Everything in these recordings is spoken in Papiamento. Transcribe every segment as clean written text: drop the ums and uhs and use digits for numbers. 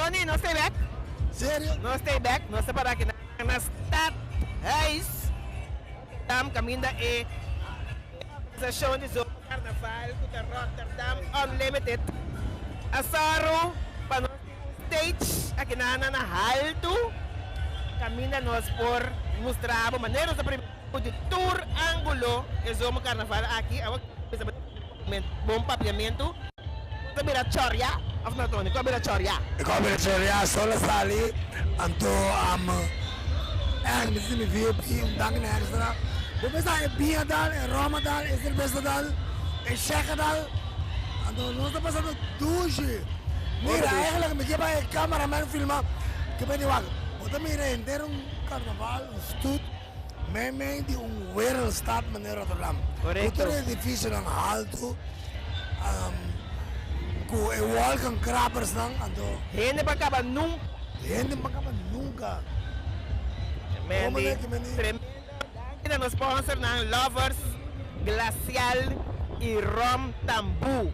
Tony, nos ta bek. Serio? Nos ta bek. Nos ta para aki na Stadhuis. Rotterdam, kaminda e organisashon di Zomer Carnaval ku ta Rotterdam Unlimited a sòru pa nos tin un stage aki na na haltu kaminda nos por mustra bo manera nos ta primera di tur ángulo e Zomer Carnaval aki. Awor bon papiamentu. Ta bira chorya of no Tony? Ku a bira chorya? E ku a bira chorya solo a sali anto echt mi sinti mi VIP un danki na extra. Bo mester a e biña dal, e rom a dal, e serbes a dal, e shek a dal anto nos ta pasando dushi. Mira eigenlijk mi ke pa e cameraman filma ke bini wak bo ta mira henter un carnaval un stoet Meimei di un wereldstad manera Rotterdam, ku tur e edifisionan haltu, ku e wolkenkrabbersnan, anto. Hende pa kaba nunka. Hende pa kaba nunka. Mandy, tremendo. Danki na nos sponsornan Lovers, Glacial i Rom Tambú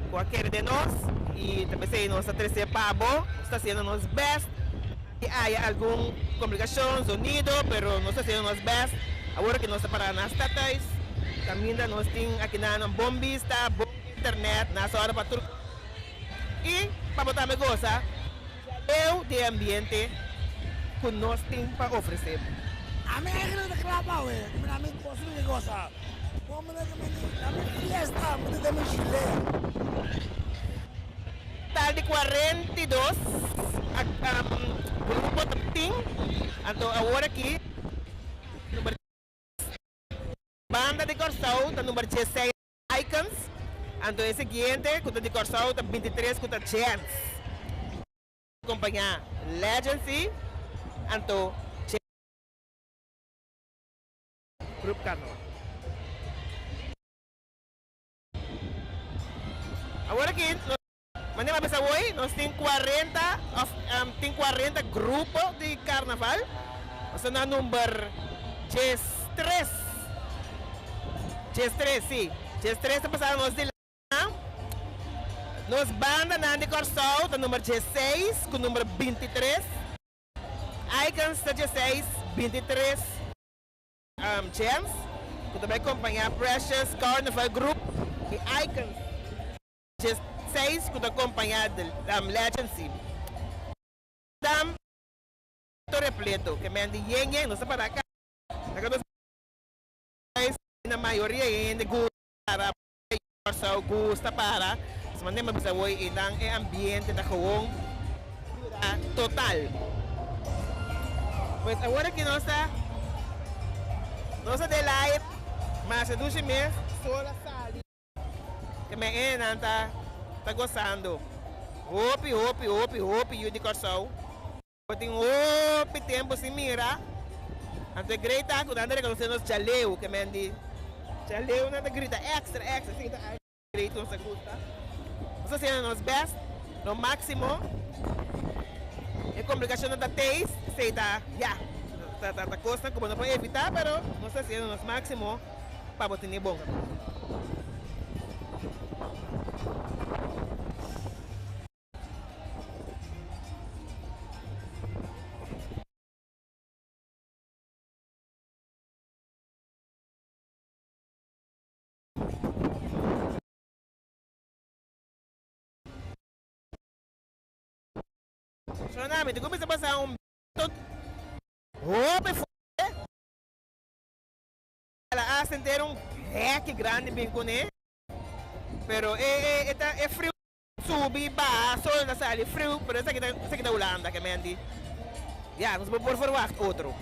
ku a kere den nos i ta p'esei nos ta trese pa bo. Nos ta hasiendo nos best. I haya algun komplikashon, zonido, pero nos ta hasiendo nos best. Awor ke nos ta para na Stadhuis, kaminda nos tin akinan un bon bista, bon internet, na sòru pa tur kos i pa bo tambe gosa djaleu di e ambiente ku nos tin pa ofresé bo. Ami eigenlijk ta kla pa awe, mi ami gosa mi ke gosa. Bo manda ke mi na mi fiesta, mi ta den mi gilet. Total di 42 grupo ta tin, anto awor aki number banda di Kòrsou ta number 16 Icons, anto e siguiente ku ta di Kòrsou ta 23 ku ta Gents. Kompañá Legacy anto Group Kanoa. Awor aki, manera mi a bisa hoy, nos tin 40 of tin 40 grupo di carnaval. Nos ta na number 13. 13, si. 13 ta pasando nos dilanti. Nos bandanan di Kòrsou ta number 16 ku number 23. Icons ta 16, 23. James, ku ta bai kompañá Precious Carnival Group i Icons 16 ku ta kompañá Legacy. Dam to repleto ke men di yen yen nos ta para ka na nos na mayoria hende gusta para Kòrsou gusta para so manera mi a bisa hoy einan e ambiente ta gewoon bira total. Pues awor aki nos ta nos ta den live masha dushi mes sol a sali ke men hendenan ta ta gosando hopi hopi hopi hopi yu di Kòrsou. Bo tin hopi tempu sin mira. Anto e grei ta ku nan ta rekonosé nos djaleu, ke men di djaleu nan ta grita extra extra, esei ta algu grei ku nos ta gusta. Nos ta hasiendo nos best, lo máksimo. E komplikashonnan ta teis, esei ta ya, ta ta kosnan ku bo no por evitá, pero nos ta hasiendo nos máksimo pa bo tene bon. Shona, mi ta kuminsá pasa un biento hopi fuerte. El a hasta henter un hèki grandi bin kuné. Pero e e e ta e friu subi baha sol ta sali friu pero esaki ta esaki ta Hulanda ke men di ya nos por verwacht otro.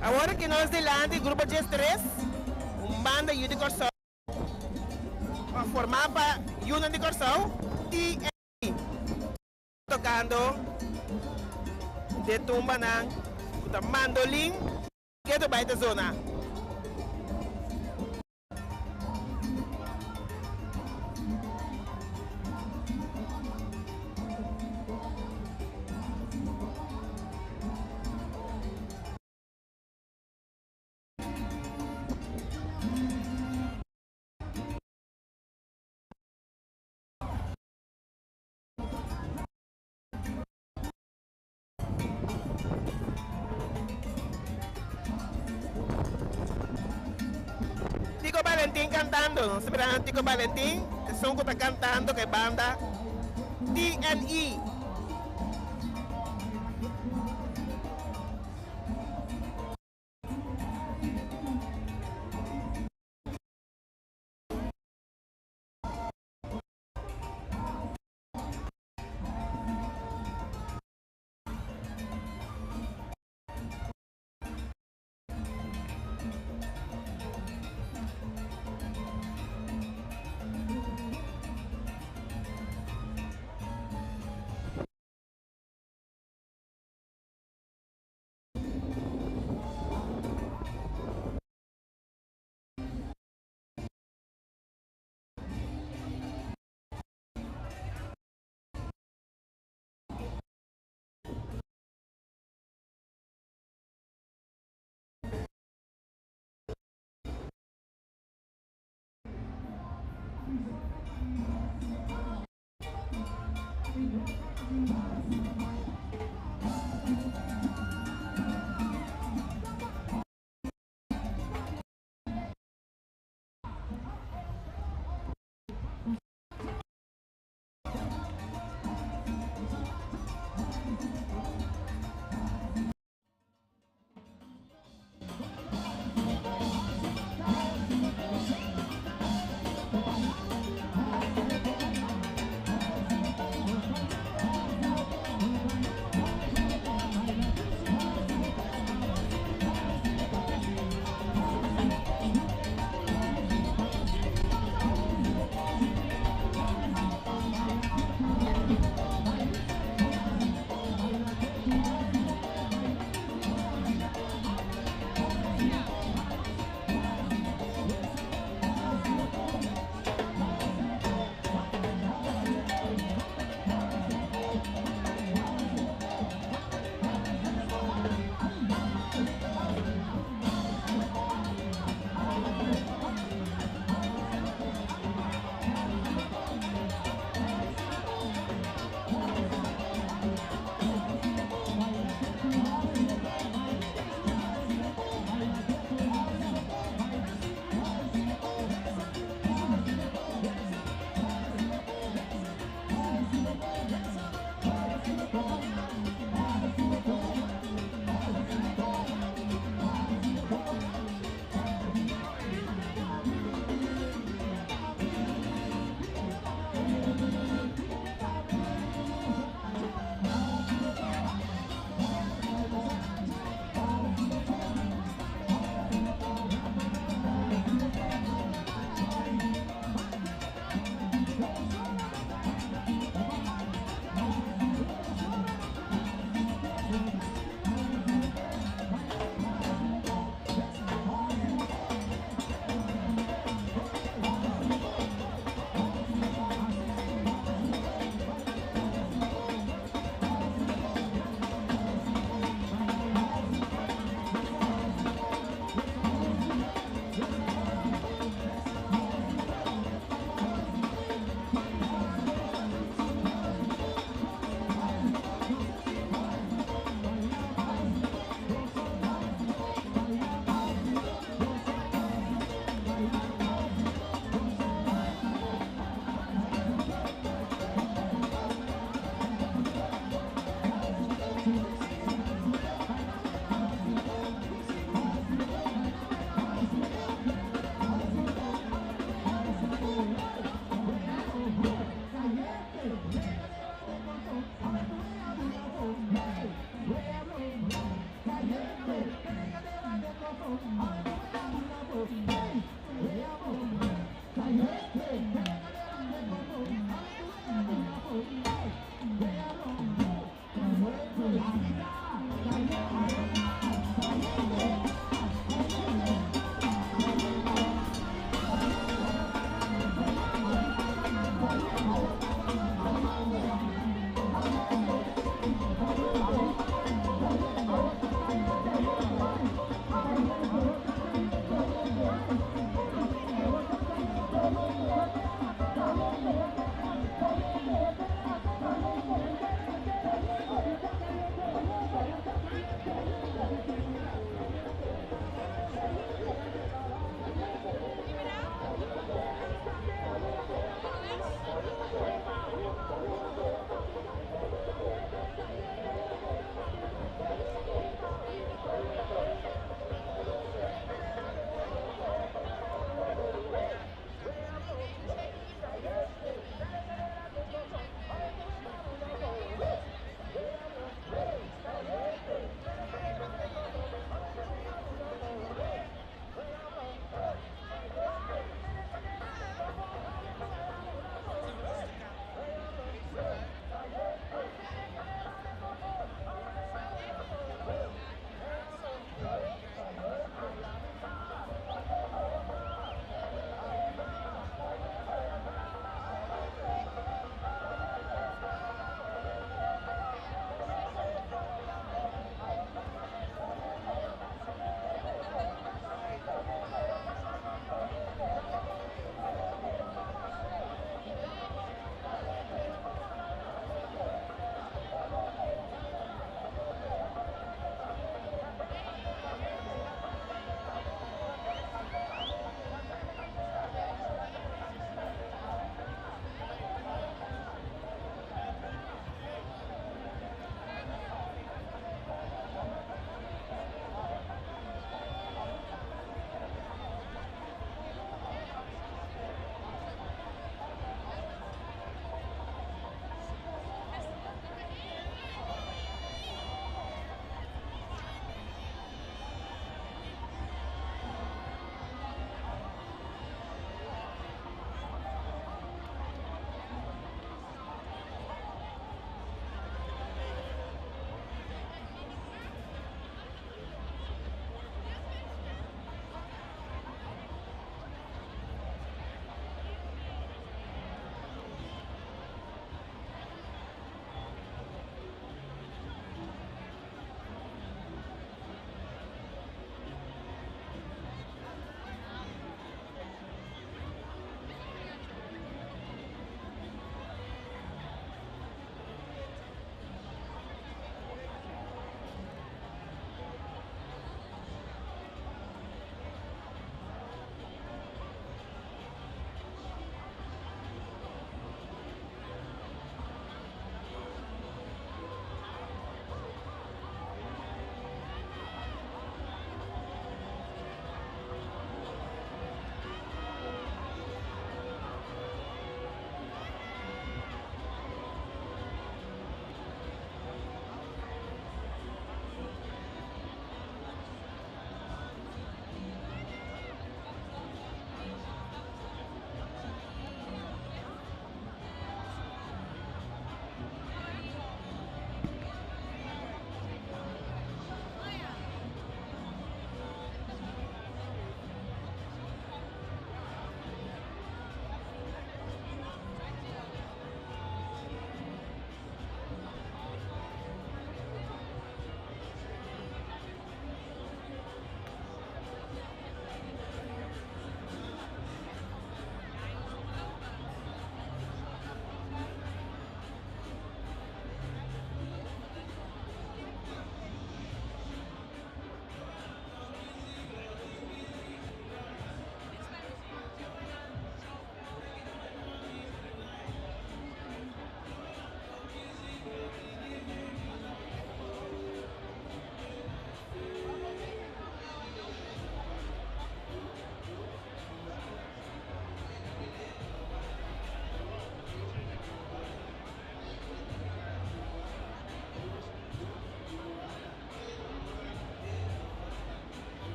Awor aki nos dilanti Grupo 13, un banda yu di Kòrsou, formá pa yunan di Kòrsou, TNT, tokando de tumbanan ku ta mandolin, ketu bai ta zona. Tico Valentin cantando. Nos ta mirando Tico Valentin, esun cu ta cantando cu e banda TNE.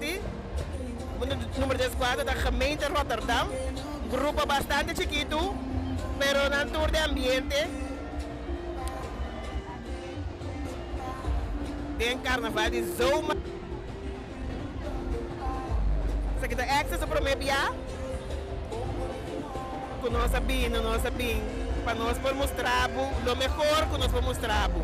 dilanti. Number 14 ta Gemeente Rotterdam. Grupo bastante chikitu, pero nan tur den ambiente. Den karnaval di zomer. Esaki ta Extra su prome bia ku nos a bini, nos a bin pa nos por mustra bo lo mehor ku nos por mustra bo.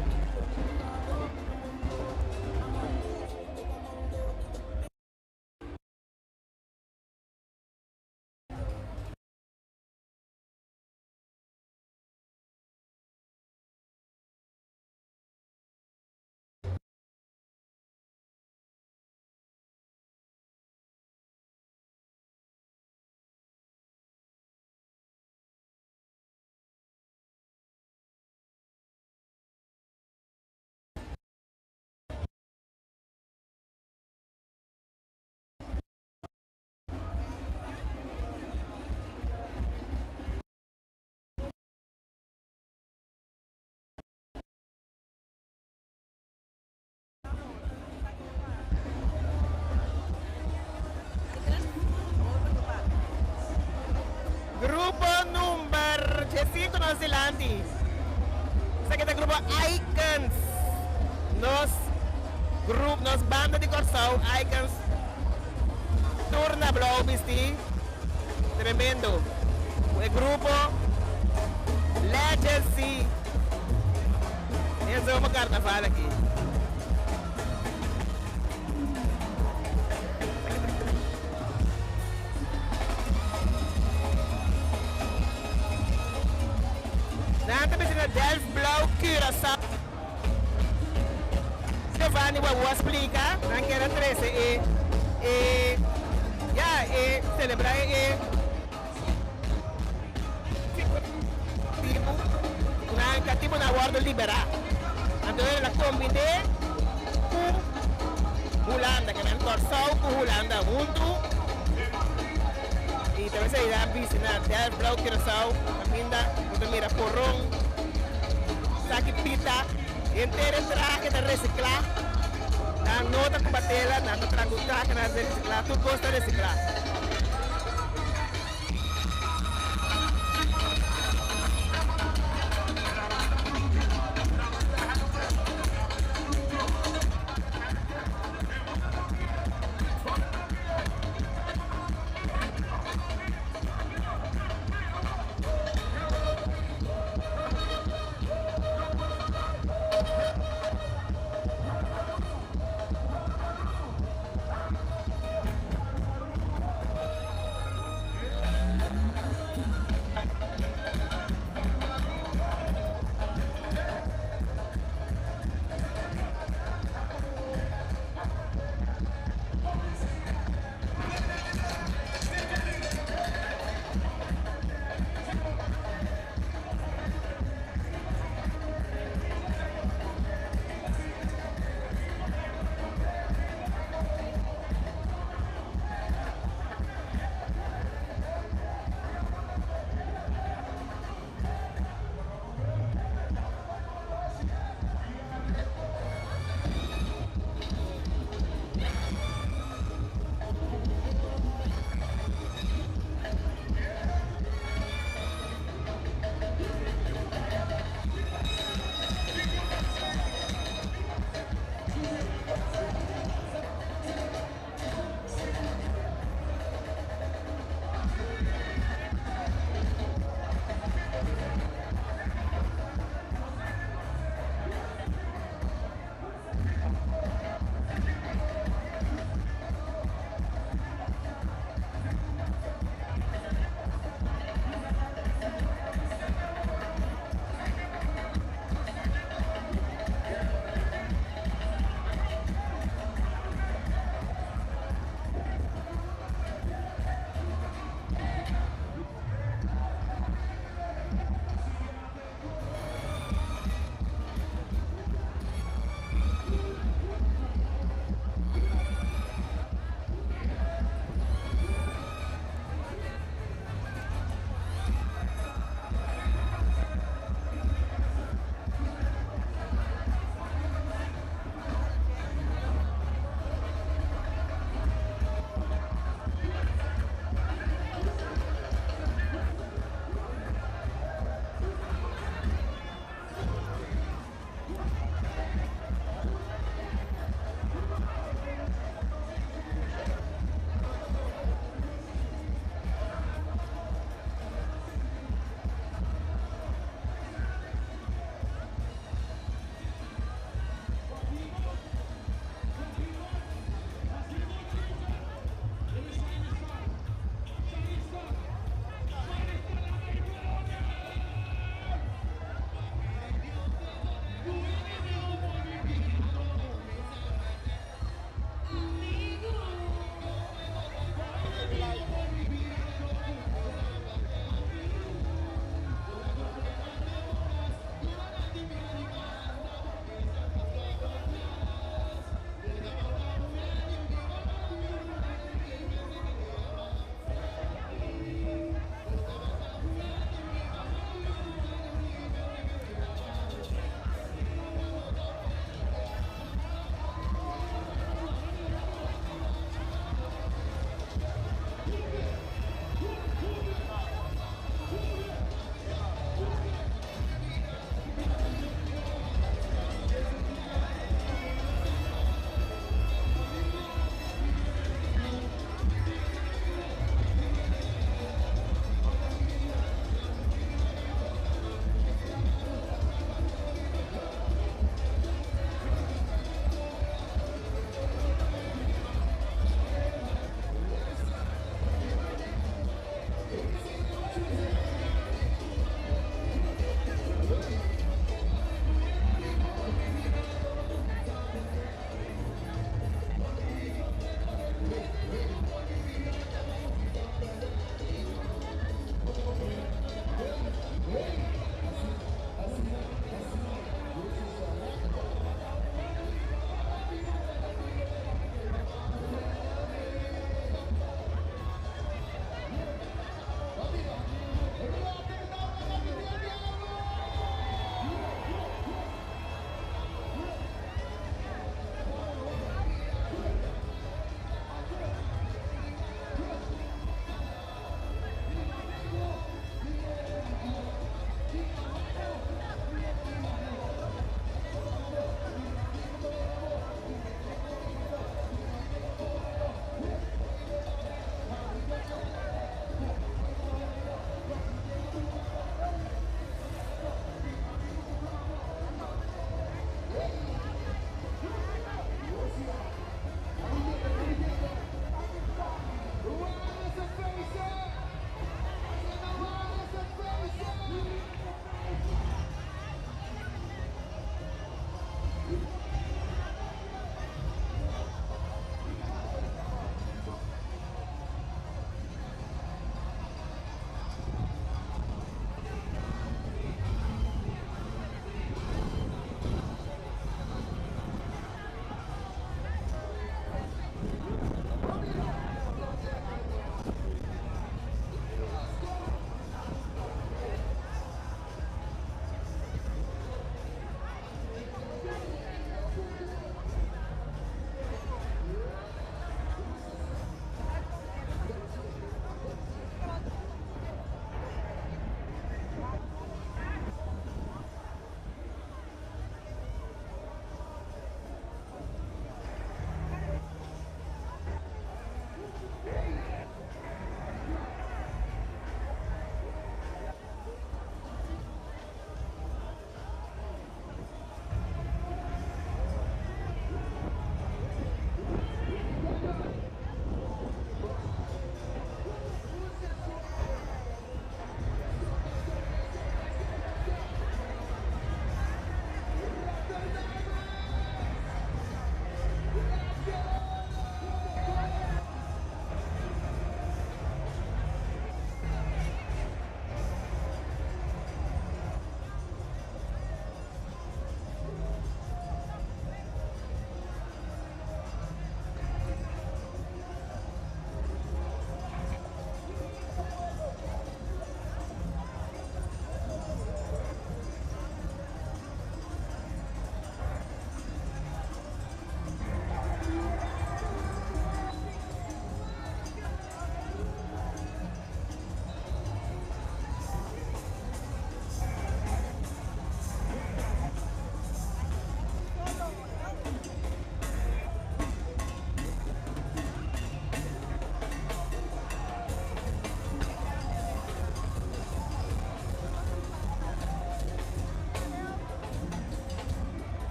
Grupo number 15 nos dilanti. Esaki ta grupo Icons. Nos grupo, nos banda di Kòrsou, Icons. Tur na blou bisti. Tremendo. E grupo Legacy. E zomer carnaval aki. Nan ta bisa na Delft Blauw Curaçao. Giovanni Wawu a splika, nan kier a trese e e ya e celebra e e Tibu ku nan katibunan a wòrdu liberá. Anto el a kombiné ku Hulanda, ke nan Kòrsou ku Hulanda huntu. I ta mester a bisti na Delft Blauw Curaçao, kaminda bo ta mira poron, saki pita, henter e trahe ta resiklá. Nan no ta ku batela, nan ta traha ku trahenan resiklá, tur kos ta resiklá.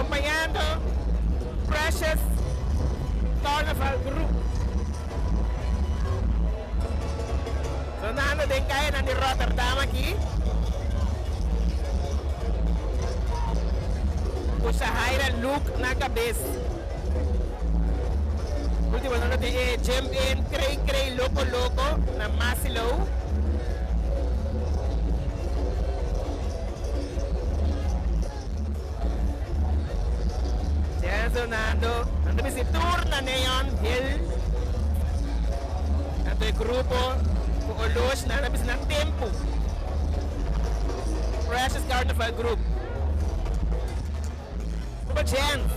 Acompañando Precious Carnival Group. Sonando den cayanan di Rotterdam aki. Cu Shahaira Luke na cabes. Ultimo nan tin e Jump In, Cray Cray Loco Loco na Masilo. Sonando, nan ta bisti tur na Neon Hill. Anto e grupo ku olosh nan a bisti na tempu. Precious Carnival Group. Grupo Jens.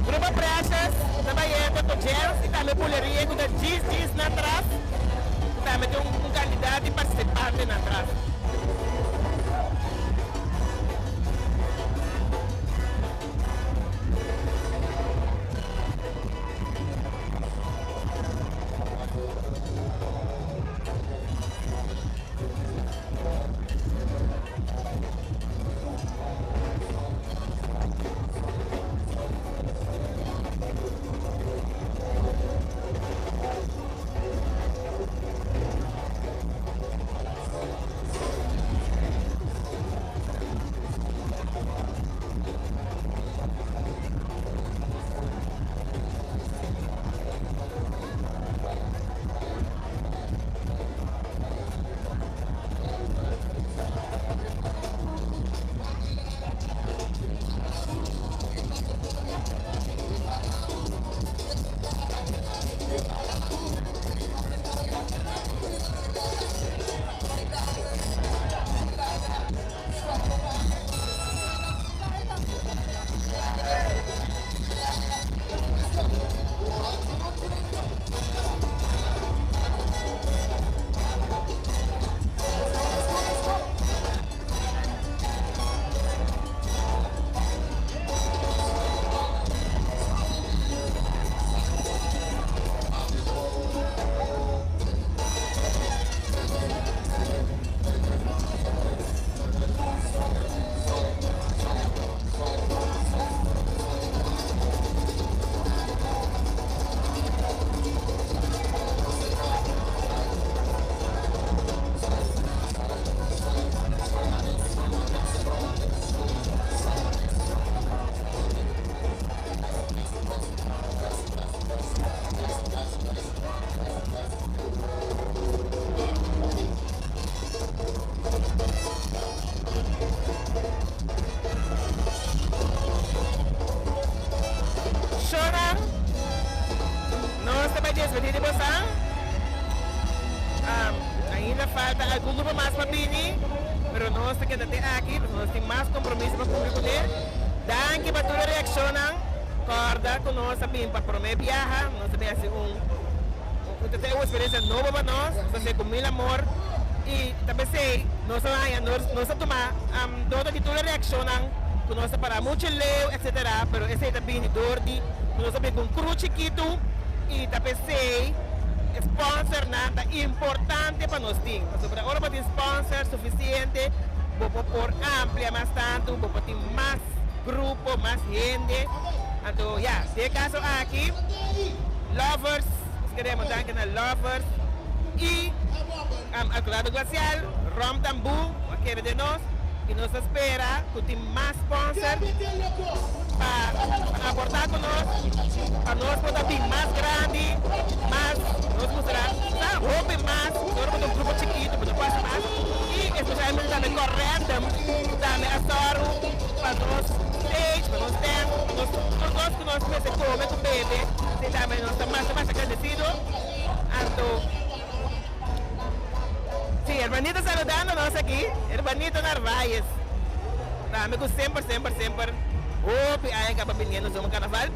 Grupo Precious ta bayendo cu Jels y tambe Buleria cu ta djis djis nan tras. Tambe tin un cantidad di participante nan tras. Shownan, nos ta bai despedí di bosan. Ainda falta algun grupo mas pa bini, pero nos ta keda te aki pasobra nos tin mas compromiso pa cumpli cune. Danki pa tur e reaccionnan. Corda cu nos a bin pa prome biaha, nos a bin haci un un ta un experiencia nobo pa nos, nos a haci cu mil amor y ta pesey nos a haña nos a tuma nota di tur e reaccionnan. ku nos ta para muchu leu etsetera pero esei ta bini dor di ku nos ta bini ku un kru chikitu i ta p'esei e sponsornan ta importante pa nos tin pasobra ora bo tin sponsor sufisiente bo por por amplia mas tantu bo por tin mas grupo mas hende anto ya den e kaso aki Lovers nos keremos danki na Lovers i Alcolado Glacial Rom Tambú a kere den nos y nos ta spera cu tin mas sponsor pa aporta cu nos pa nos por ta bin mas grandi, mas nos mustra sa hopi mas, ora bo ta un grupo chikito bo no por haci mas y especialmente tambe Corrandom tambe a soru pa nos stage, pa nos tent, pa nos tur cos cu nos mester come cu bebe, si tambe nos ta masha masha agradecido anto. Sí, hermanito saludando nos aki, hermanito Narvaez. Tambe cu semper, semper, semper hopi aña caba biniendo zomer carnaval.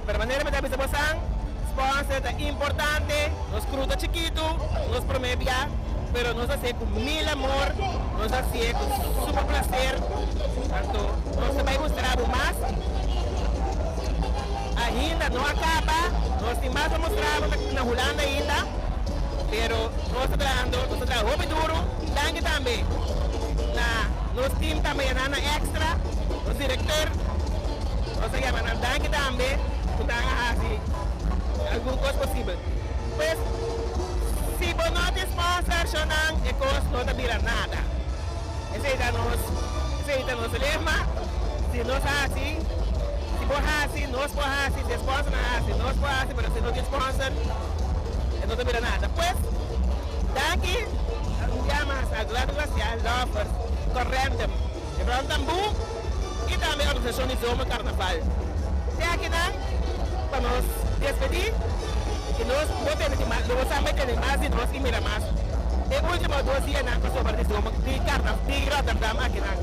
Pero manera mi ta bisa bosan, sponsor ta importante, nos crew ta chikitu, nos prome bia, pero nos hacié cu mil amor, nos hacié cu super placer. Anto nos ta bay mustra bo mas. Ainda no a caba, nos tin mas pa mustra bo na Hulanda ainda, pero nos ta trahando, nos ta traha hopi duro, danki tambe na nos team tambe yanan na extra, nos director, nos ta yama nan danki tambe cu nan a haci algun cos posibel. Pues si bo no tin sponsor shonan e cos no ta bira nada. Esei ta nos, esei ta nos lema, si nos haci, si bo haci, nos por haci, si e sponsor nan haci, nos por haci, pero si no tin sponsor, e no ta bira nada. Pues, danki un bia mas na Glado Glacial, Lovers, Correndem, Ron Tambú y tambe Organisacion di Zomer Carnaval. Te akinan pa nos despedi y nos bo tende di mas, lo bo sa bay tende mas di nos y mira mas e ultimo dos dianan pasobra di zomer di carna di Rotterdam akinan.